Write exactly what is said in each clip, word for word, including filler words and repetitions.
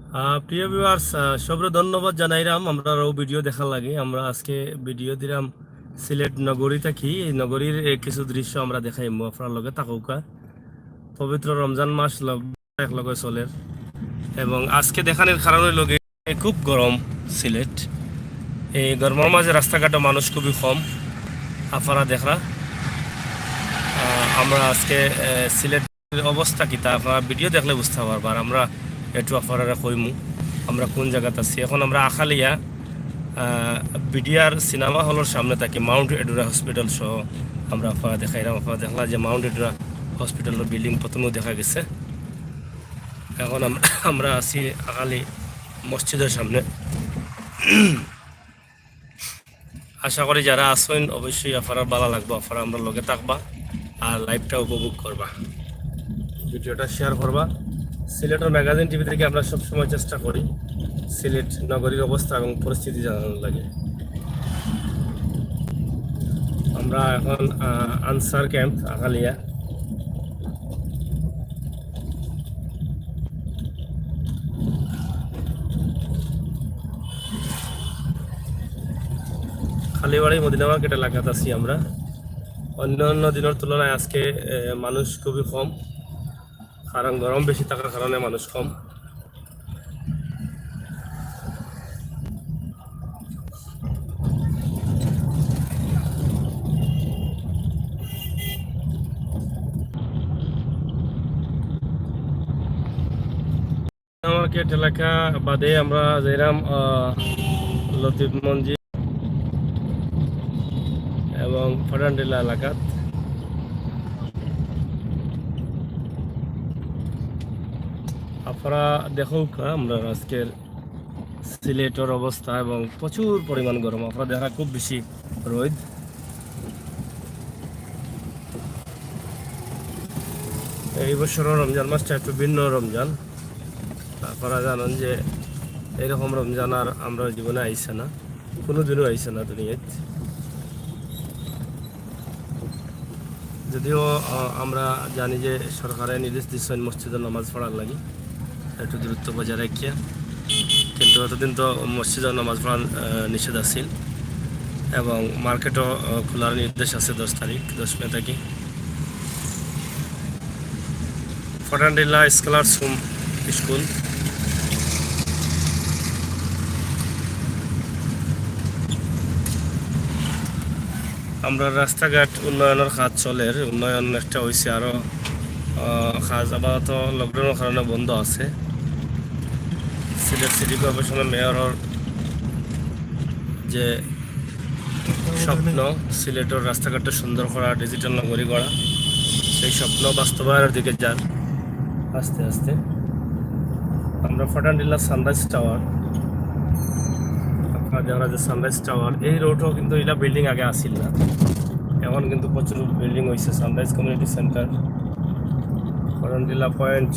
আহ, প্রিয় ভিউয়ার্স, সবরে ধন্যবাদ জানাইরাম আমরার অউ ভিডিও দেখার লাগি। আমরা আজকে ভিডিও দিরাম সিলেট নগরী থাকি। এই নগরীর, এ, কিছু দৃশ্য আমরা দেখাইমু, আপনারা লগে থাকউক্কা। পবিত্র রমজান মাস লগ এক লগে চলের। এবং আজকে দেখানির কারণ অইলো গি, খুব গরম সিলেট। এই গরমর মাঝে রাস্তাঘাটো মানুষ খুবই কম, আপনারা দেখরা। আহ, আমরা আজকে, আহ, সিলেটের অবস্থা কিতা আপনারা ভিডিও দেখলে বুঝতা পারবা। আর আমরা একটু আপনারারে কইমু আমরা কোন জাগাত আছি। এখন আমরা আখালিয়া, আহ, বিডিআর সিনেমা হলর সামনে থাকি, মাউন্ট এডুরা হসপিটাল সহ আমরা আপনারা দেখাইরাম। আপনারা দেখলা যে মাউন্ট এডুরা হসপিটালর বিল্ডিং প্রথমেউ দেখা গেছে। এখন আম-, আমরা আছি আখালি মসজিদর সামনে। আশা করি যারা আছইন অবশ্যই আপনারার ভালা লাগবো, আপনারা আমরার লগে থাকবা আর লাইভটা উপভোগ করবা, ভিডিওটা শেয়ার করবা। সিলেটর ম্যাগাজিন টিভি থাকি আমরা সবসময় চেষ্টা করি সিলেট নগরীর অবস্থা এবং পরিস্থিতি জানানোর লাগি। আমরা এখন, আহ, আনসার ক্যাম্প আখালিয়া। কালীবাড়ি মদিনা মার্কেট এলাকাত আছি আমরা। অন্য অন্য দিনর তুলনায় আজকে, এ, মানুষ খুবই কম, কারণ গরম বেশি থাকার কারণে মানুষ কম। মার্কেট এলাকা বাদে আমরা যাইরাম, আহ, লতিফ মঞ্জিল এবং ফটানটিলা এলাকাত। আপনারা দেখউক্কা আমরার আজকের সিলেটর অবস্থা এবং প্রচুর পরিমাণ গরম। আপনারা দেখরা খুব বেশি রইদ। এই বছরও রমজান মাসটা একটু ভিন্ন রমজান। আপনারা জানেন যে এরকম রমজান আর আমরার জীবনে আইছে না, কোনোদিনও আইছে না দুনিয়াত। যদিও, আহ, আমরা জানি যে সরকারে নির্দেশ দিচ্ছেন মসজিদর নামাজ পড়ার লাগি একটু দূরত্ব বজায় রাখিয়া, কিন্তু এতদিন তো মসজিদর নামাজ পড়া, আহ, নিষেধ আছিল এবং মার্কেটও, আহ, খোলার নির্দেশ আছে দশ তারিখ, দশ মে থাকি। ফটানটিলা স্কলার্স হোম স্কুল। আমরার রাস্তাঘাট উন্নয়নর কাজ চলের, উন্নয়ন একটা অইছে, আরো, আহ, কাজ আপাতত লকডাউনর কারণে বন্ধ আছে। সিলেট সিটি কর্পোরেশনর মেয়রর যে স্বপ্ন, সিলেটর রাস্তাঘাটটা সুন্দর করা, ডিজিটাল নগরী গড়া, সেই স্বপ্ন বাস্তবায়নের দিকে যার আস্তে আস্তে। আমরা ফটানটিলা সানরাইজ টাওয়ার, আপনারা দেখরা যে সানরাইজ টাওয়ার, এই রোডও কিন্তু ইলা বিল্ডিং আগে আছিল না, এখন কিন্তু প্রচুর বিল্ডিং অইছে। সানরাইজ কমিউনিটি সেন্টার, ফটানটিলা পয়েন্ট।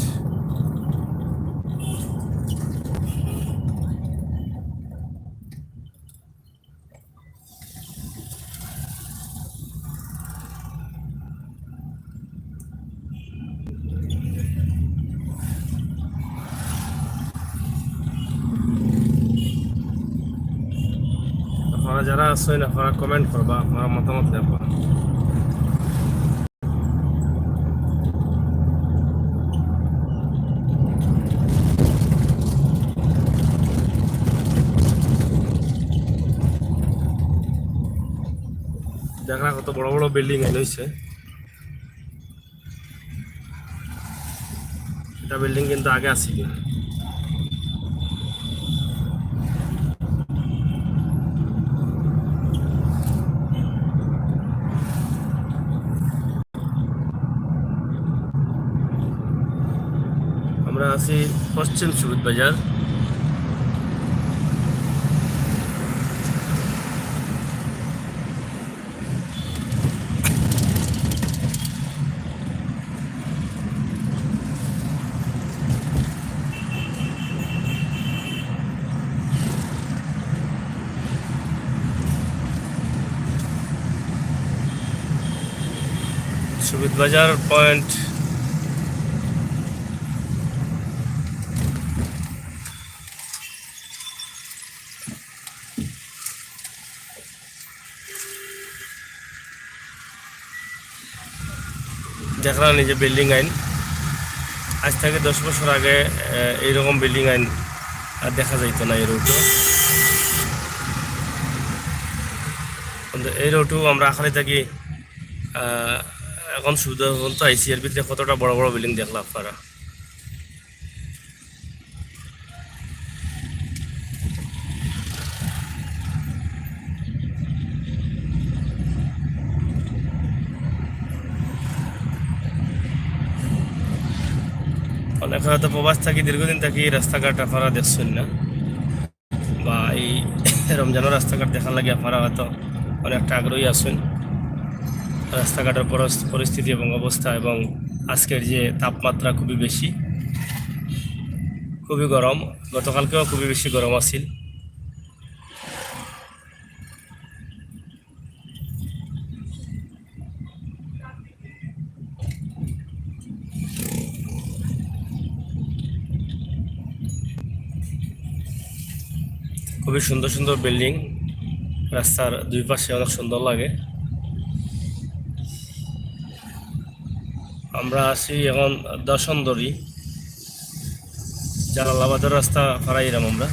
আপনারা যারা আছেন, আপনারা কমেন্ট করবা, আপনারা মতামত দেবা। দেখরা কত বড় বড় বিল্ডিং এন অইছে। এটা বিল্ডিং কিন্তু আগে আছিল না। আমরা আছি পশ্চিম সুবিদ বাজার। সুবিদ বাজার পয়েন্ট। দেখরা নিজে বিল্ডিং আইন, আজ থাকি দশ বছর আগে, আহ, এইরকম বিল্ডিং আইন আর দেখা যাইতো না এই রোডও। কিন্তু এই রোডও আমরা আখালি থাকি, আহ, এখন সুবিধা পর্যন্ত আইছি, এর ভিতরে কতটা বড় বড় বিল্ডিং দেখলা আপনারা। অনেকে হয়তো প্রবাস থাকি, দীর্ঘদিন থাকি রাস্তাঘাট আপনারা দেখছেন না, বা এই রমজানের রাস্তাঘাট দেখার লাগি আপনারা হয়তো অনেকটা আগ্রহী আছেন। রাস্তাঘাটের পরস-, পরিস্থিতি এবং অবস্থা এবং আজকের যে তাপমাত্রা খুবই বেশি, খুবই গরম, গতকালকেও খুবই বেশি গরম আছিল। খুবই সুন্দর সুন্দর বিল্ডিং, রাস্তার দুই পাশে অনেক সুন্দর লাগে। আমরা আছি এখন দর্শনদরি, জালালাবাদের রাস্তা ফারাইরাম আমরা।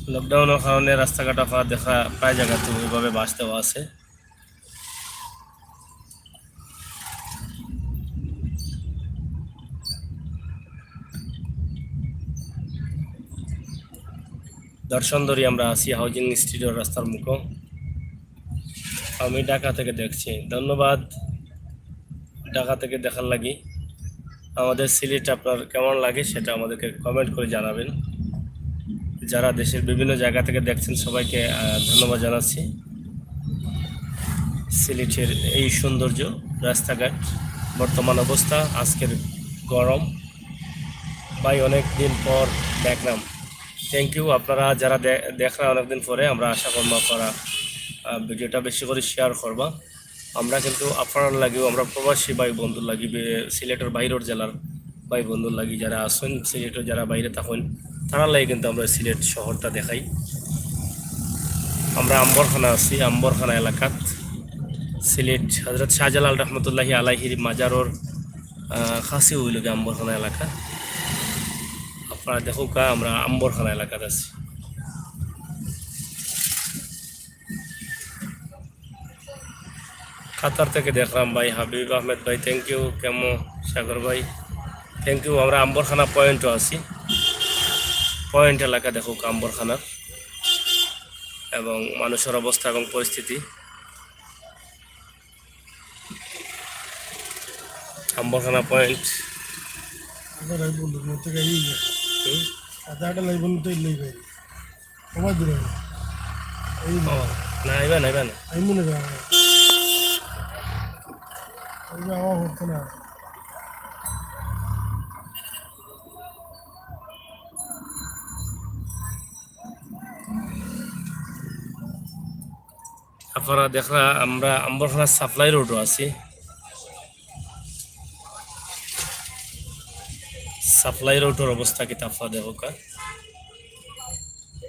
লকডাউনের কারণে রাস্তাঘাট আপনারা দেখা প্রায় জায়গাতে ওইভাবে বাঁশ দেওয়া আছে। দর্শনদরি আমরা আছি হাউজিং স্ট্রিটের রাস্তার মুখো। আমি ঢাকা থেকে দেখছি, ধন্যবাদ ঢাকা থেকে দেখার লাগি। আমাদের সিলেট আপনার কেমন লাগে সেটা আমাদেরকে কমেন্ট করে জানাবেন। যারা দেশের বিভিন্ন জায়গা থেকে দেখছেন সবাইকে, আহ, ধন্যবাদ জানাচ্ছি। সিলেটের এই সৌন্দর্য, রাস্তাঘাট, বর্তমান অবস্থা, আজকের গরম, ভাই অনেক দিন পর দেখলাম। থ্যাংক ইউ আপনারা যারা দে-, দেখরা অনেকদিন পরে, আমরা আশা করবো আপনারা, আহ, ভিডিওটা বেশি করে শেয়ার করবা। আমরা কিন্তু আপনারার লাগিও, আমরা প্রবাসী ভাই বন্ধুর লাগি, বে-, সিলেটের বাইরের জেলার ভাই বন্ধুর লাগি যারা আছেন, সিলেটের যারা বাইরে থাকেন, তারার লাগি কিন্তু আমরা সিলেট শহরটা দেখাই। আমরা আম্বরখানা আছি, আম্বরখানা এলাকাত, সিলেট হজরত শাহজালাল রহমতুল্লাহি আলাইহির মাজারর, আহ, কাছে হইল গিয়ে আম্বরখানা এলাকা। আপনারা দেখুক্কা, আমরা আম্বরখানা এলাকাত আছি। কাতার থেকে দেখলাম ভাই হাবিব আহমেদ ভাই, থ্যাংক ইউ। কেমো সাগর ভাই, থ্যাংক ইউ। আমরা আম্বরখানা পয়েন্টও আছি, পয়েন্ট এলাকা দেখুক্কা আম্বরখানার এবং মানুষের অবস্থা এবং পরিস্থিতি। আম্বরখানা পয়েন্ট। আবার এই বন্ধু, মতো গাড়ি নিয়ে। হুম? আধা ঘন্টা লাগবে না তো, এই লই বাইরে। আমার দূরে না। এই ও, না, আইবা না, আইবা না। আমি মনে করি আমার। ওই যে আমার হচ্ছে না। আপনারা দেখরা, আমরা আম্বরখানা সাপ্লাই রোডও আছি। সাপ্লাই রোডর অবস্থা কিতা আপনারা দেখুক্কা।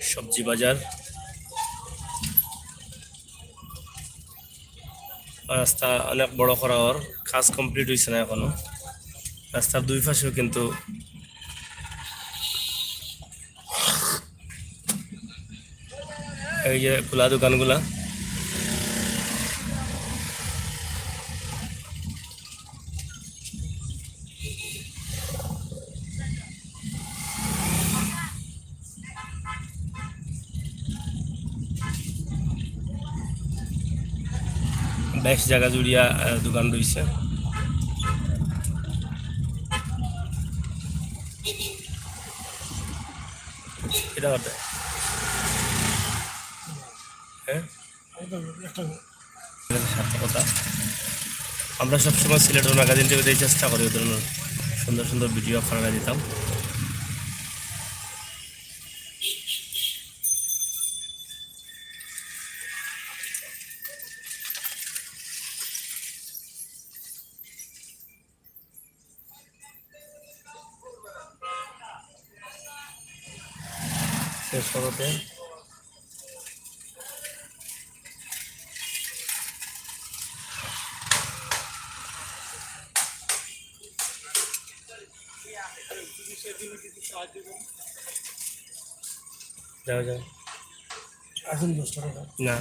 সবজি বাজার। রাস্তা অনেক বড় করা অর, কাজ কমপ্লিট হইছে না এখনো। রাস্তার দুই পাশেও কিন্তু এই যে খোলা দোকানগুলা। বেশ জাগা জুড়িয়া, আহ, দোকান রইছে। কিতা করতে? হ্যাঁ? সার্থকতা। আমরা সবসময় সিলেটের ম্যাগাজিন টিভিতে চেষ্টা করি ওই ধরনের সুন্দর সুন্দর ভিডিও আপনারা দিতাম। সে সড়কে। যাও, যাও। আসুন, দশ টাকা। না।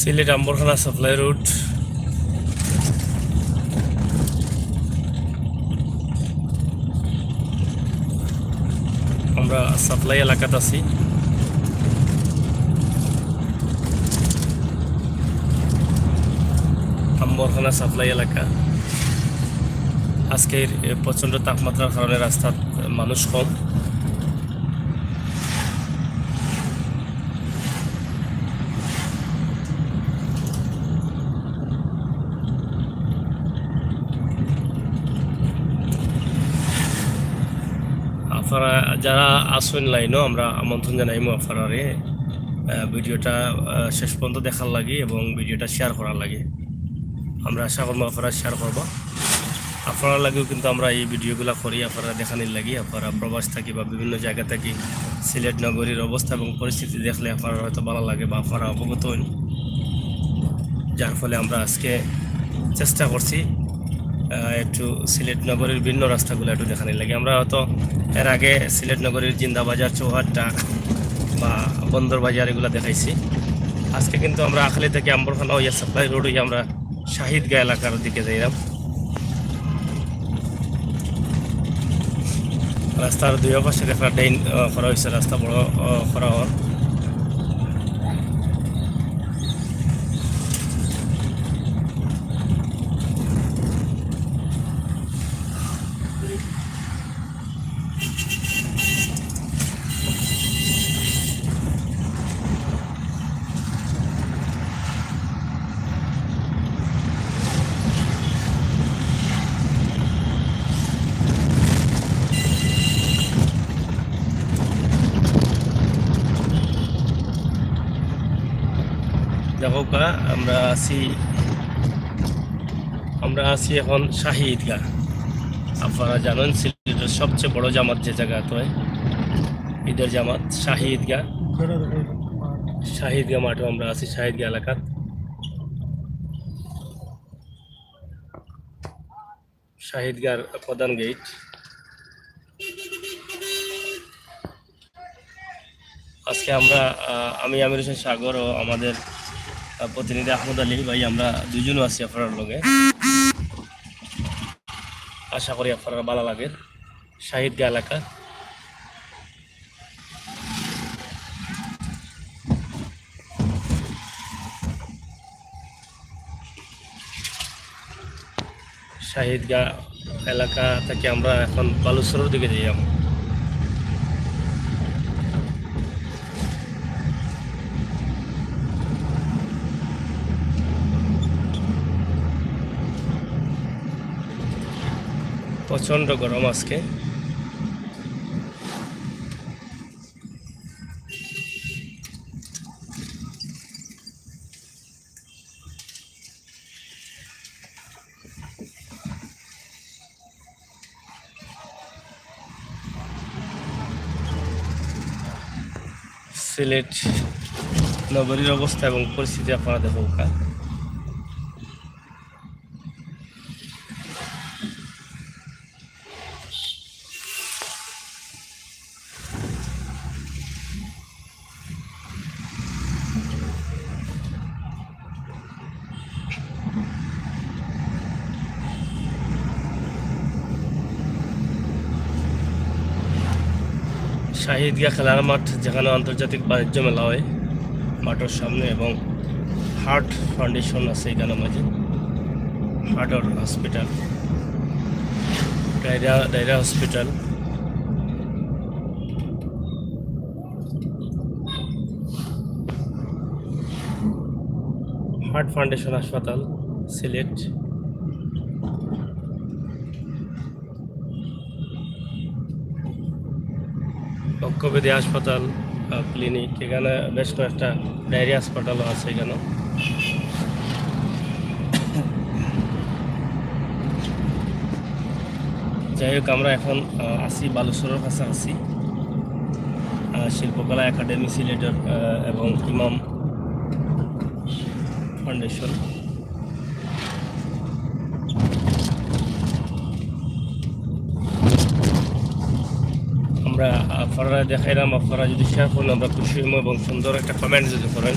সিলেট আম্বরখানা সাপ্লাই রোড। আমরা সাপ্লাই এলাকাত আছি। আম্বরখানা সাপ্লাই এলাকা। আজকের এ প্রচণ্ড তাপমাত্রার কারণে রাস্তাত মানুষ কম। আপনারা যারা আছইন লাইনও, আমরা আমন্ত্রণ জানাইমু আপনারারে, আহ, ভিডিওটা, আহ, শেষ পর্যন্ত দেখার লাগি এবং ভিডিওটা শেয়ার করার লাগি। আমরা আশা করবো আপনারা শেয়ার করবা। আপনারার লাগিও কিন্তু আমরা এই ভিডিওগুলা করি, আপনারারে দেখানির লাগি। আপনারা প্রবাস থাকি বা বিভিন্ন জায়গা থাকি সিলেট নগরীর অবস্থা এবং পরিস্থিতি দেখলে আপনারার হয়তো ভালা লাগে বা আপনারা অবগত হইন, যার ফলে আমরা আজকে চেষ্টা করছি, আহ, একটু সিলেট নগরীর ভিন্ন রাস্তাগুলা একটু দেখানির লাগি। আমরা হয়তো এর আগে সিলেট নগরীর জিন্দাবাজার, চৌহাট্টা বা বন্দর বাজার এগুলা দেখাইছি। আজকে কিন্তু আমরা আখালি থাকি আম্বরখানা হইয়া সাপ্লাই রোড হইয়া আমরা শাহিদগাঁ এলাকার দিকে যাইরাম। রাস্তার দুই পাশে একটা ড্রেন, আহ, করা হইছে, রাস্তা বড়, আহ, করা হওয়ার। দেখউক্কা, আমরা আছি, আমরা আছি এখন শাহী ঈদগাহ। আপনারা জানেন সিলেটের সবচেয়ে বড় জামাত যে জায়গাত হয়, ঈদের জামাত, শাহী ঈদগাহ। শাহী ঈদগাহ মাঠে আমরা আছি, শাহী ঈদগাহ এলাকাত। শাহী ঈদগাহর প্রধান গেট। আজকে আমরা, আহ, আমি আমির হোসেন সাগর ও আমাদের, আহ, প্রতিনিধি আহমদ আলী ভাই, আমরা দুইজনও আছি আপনারার লগে। আশা করি আপনারার ভালা লাগে শাহী ঈদগাহ এলাকা। শাহী ঈদগাহ এলাকা থাকি আমরা এখন বালুচরের দিকে যাইরাম। প্রচণ্ড গরম আজকে। সিলেট নগরীর অবস্থা এবং পরিস্থিতি আপনারা দেখউক্কা। শাহী ঈদগাহ খেলার মাঠ, যেখানে আন্তর্জাতিক বাণিজ্য মেলা হয়, মাঠের সামনে এবং হার্ট ফাউন্ডেশন আছে এখানে মাঝে, হার্টর হসপিটাল, ডায়রা, ডায়রা হসপিটাল। হার্ট ফাউন্ডেশন হাসপাতাল, সিলেট। বক্ষব্যাধি হাসপাতাল, আহ, ক্লিনিক, এখানে বেশ কয়েকটা ডায়রিয়া হাসপাতালও আছে এখানে। যাই হোক, আমরা এখন, আহ, আছি বালুচরর কাছাকাছি, আহ, শিল্পকলা একাডেমি সিলেটের, আহ, এবং ইমাম ফাউন্ডেশন। আমরা আপনারারে দেখাইলাম, আপনারা যদি শেয়ার করেন আমরা খুশি হইব, এবং সুন্দর একটা কমেন্ট যদি করেন,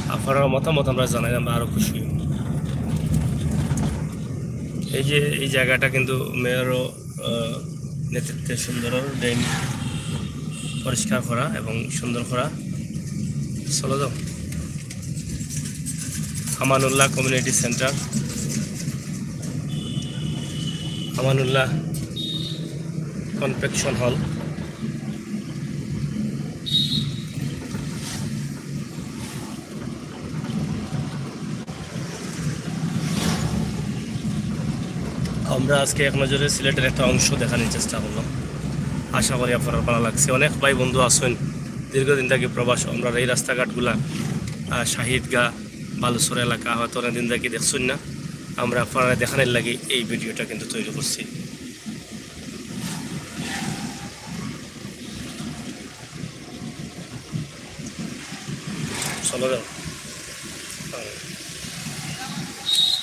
আপনারার মতামত আমরা জানাইলে আমরা আরও খুশি হইব। এই যে এই জায়গাটা কিন্তু মেয়রও, আহ, নেতৃত্বে সুন্দর ড্রেন পরিষ্কার করা এবং সুন্দর করা। চলো যাও। Amanullah community centre, Amanullah convention hall. আমরা আজকে এক নজরে সিলেটের একটা অংশ দেখানোর চেষ্টা করলাম। আশা করি আপনার ভালো লাগছে। অনেক ভাই বন্ধু আছেন দীর্ঘদিন থেকে প্রবাস, আমরা এই রাস্তাঘাটগুলা, আহ, শাহিদগাঁও, বালুচর এলাকা হয়তো অনেকদিন থেকে দেখছেন না। আমরা আপনারা দেখানোর লাগি এই ভিডিওটা কিন্তু তৈরি করছি। চলো যাও।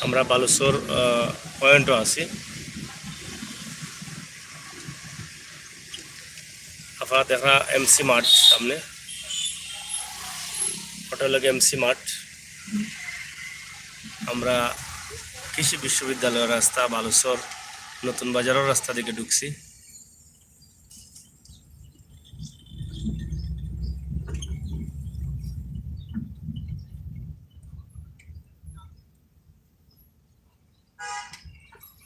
আমরা বালুচর, আহ, পয়েন্টও আছি। আপনারা দেখা এমসি মাঠ সামনে, ওটা হলো এমসি মাঠ। আমরা কৃষি বিশ্ববিদ্যালয়ের রাস্তা, বালুচর নতুন বাজারের রাস্তা দিকে ঢুকছি।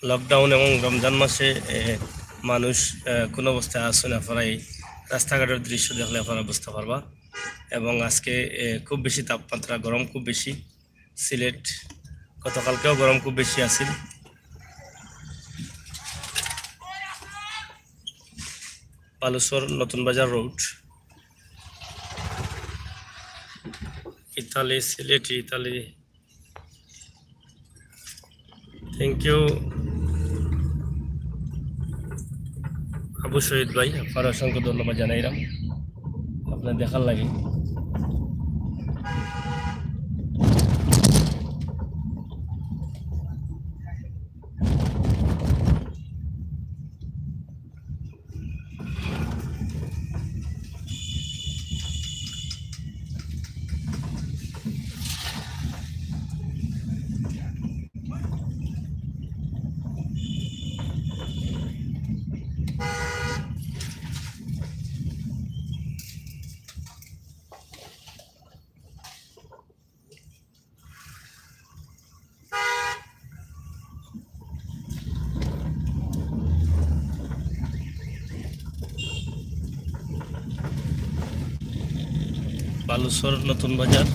লকডাউন এবং রমজান মাসে, এ, মানুষ, এ, কোন অবস্থায় আছেন, আপনারা এই রাস্তাঘাটের দৃশ্য দেখলে আপনারা বুঝতে পারবা। এবং আজকে, এ, খুব বেশি তাপমাত্রা, গরম খুব বেশি। সিলেট গতকালকেও গরম খুব বেশি আছিল। বালুচর নতুন বাজার road, Italy, Sylheti Italy. Thank you Abu Shahid ভাই, আপনার অসংখ্য ধন্যবাদ জানাইলাম আপনার দেখার লাগি। বালুচর নতুন বাজার।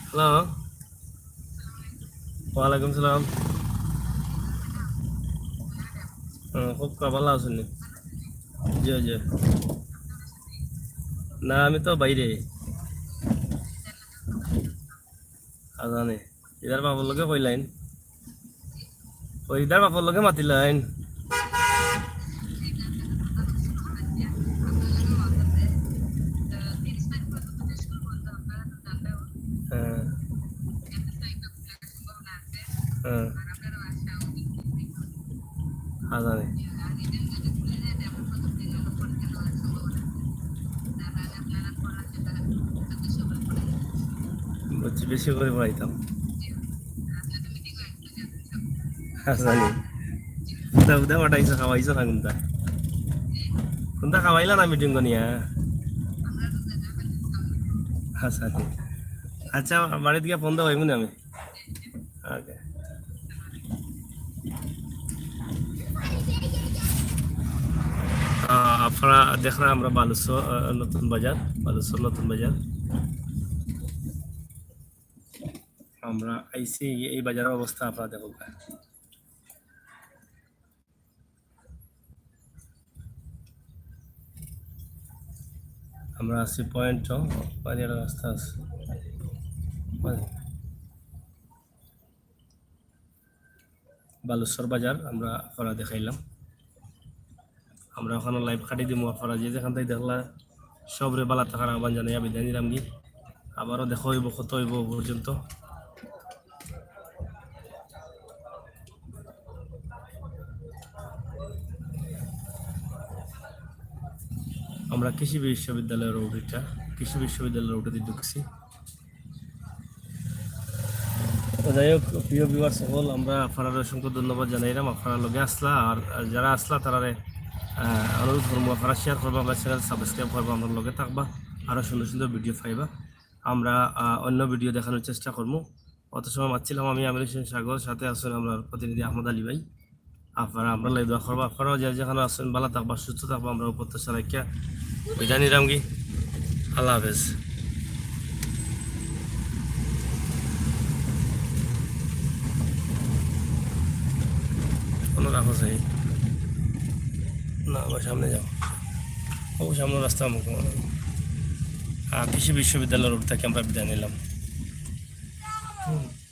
হ্যালো। ওয়ালাইকুম সালাম। হ্যাঁ, খুব ভালো আছেন? জি, জি। না, আমি তো বাইরে। আজানে। ইদার বাপর লগে কইলাইন। ওই ইদার বাপর লগে মাতিলাইন। হ্যাঁ। হ্যাঁ। আজানে। বুঝছি, বেশি করে পড়াইতাম। আজানে। উদা উদা পাঠাইছো, খাওয়াইছো না কোনটা? কোনটা খাওয়াইলা না মিটিং করিয়া? আচ্ছা, ঠিক। আচ্ছা, বাড়িত গিয়া ফোন দেওয়া অইবো না আমি। ওকে। আহ, আপনারা দেখরা আমরা বালুচর, আহ, নতুন বাজার, বালুচর নতুন বাজার। আমরা আইছি, এই বাজারর অবস্থা আপনারা দেখউক্কা। আমরা আছি পয়েন্ট, পয়েন্ট রাস্তা আছে। বালুচর বাজার আমরা আপনারা দেখাইলাম। আমরা অখন লাইভ কাটি দিমু, আপনারা যে যেখান থাকি দেখলা সবরে বালা থাকার আহ্বান জানাইয়া বিদায় নিলামগি। আবারও দেখা অইবো, কথা অইবো পর্যন্ত। আমরা কৃষি বিশ্ববিদ্যালয় রোড, এটা কৃষি বিশ্ববিদ্যালয় রোডে ঢুকছি। তো যাই হোক, প্রিয় ভিউয়ার্স সকল, আমরা আপনারারে অসংখ্য ধন্যবাদ জানাইলাম, আপনারা লগে আছলা। আর যারা আছলা তারারে, আহ, অনুরোধ করমু, আপনারা শেয়ার করবা, আমরার চ্যানেল সাবস্ক্রাইব করবা, আমরার লগে থাকবা, আরো সুন্দর সুন্দর ভিডিও পাইবা। আমরা, আহ, অন্য ভিডিও দেখানোর চেষ্টা করমু। অত সময় মাতছিলাম আমি, আমির হোসেন সাগর, সাথে আছইন আমরার প্রতিনিধি আহমদ আলী ভাই। আপনারা আমরার লাগি দোয়া করবা, আপনারাও যে যেখানো আছইন বালা থাকবা, সুস্থ থাকবা, আমরা অউ প্রত্যাশা রাখিয়া বিদায় নিলামগি। আল্লাহ হাফেজ। কোনো রাখো চাই না, আবার সামনে যাও, অউ সামনে রাস্তা মুখো। আহ, কৃষি বিশ্ববিদ্যালয় রোড থাকি আমরা বিদায় নিলাম। হুম।